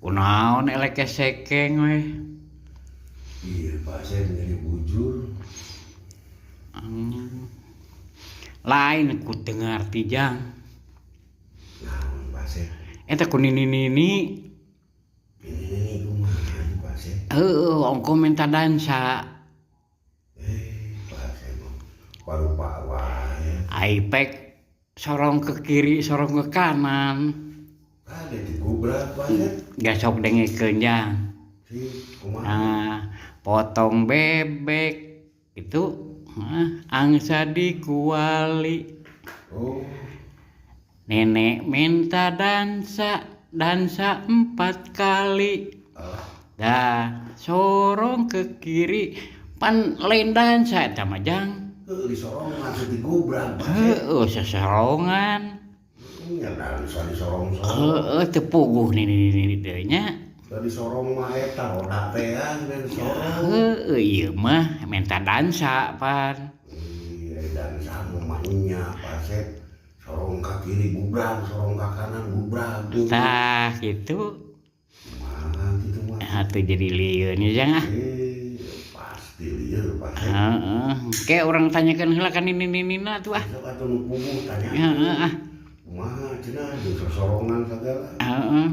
Kunaon elek sekeng we. Iya, Pak Asep nyeri bujur. Lain ku teu ngarti, Jang. Naon, Pak Asep? Eta ku nini-nini. Ini kumaha, Pak Asep? Heeh, ongko minta dansa. Eh, Pak Asep mah parupa wae. Ai pek sorong ke kiri, sorong ke kanan. Ada digubrak, Pak Asep. Gasok dengekeun, Jang. Si kumaha? Nah, potong bebek itu angsa dikuali. Oh. Nenek minta dansa, dansa 4 kali. Ah. Dah, sorong ke kiri, pan lain dansa eta mah, Jang. Heuh, disorong masuk digubrak, Pak Asep. Heeh, sesorongan. Nya dansa disorong-sorong. Heeh, teu puguh nini-nini teh nya. Da disorong mah eta roda teh kan disorong. Heeh, ieu mah minta dansa pan. Iya, dansa mah nya, Pak Asep. Sorong ka kiri gubrak, sorong ka kanan gubrak. Tah, gitu. Kumaha kitu mah? Atuh jadi lieur nya, Jang, ah. Eh, pasti lieur, Pak Asep. Heeh, ke urang tanyakeun heula ka nini-ninina tuh ah. Sok atuh nu puguh tanya. Heeh ah. Kumaha cenah jeung sosorongan sagala. Heeh.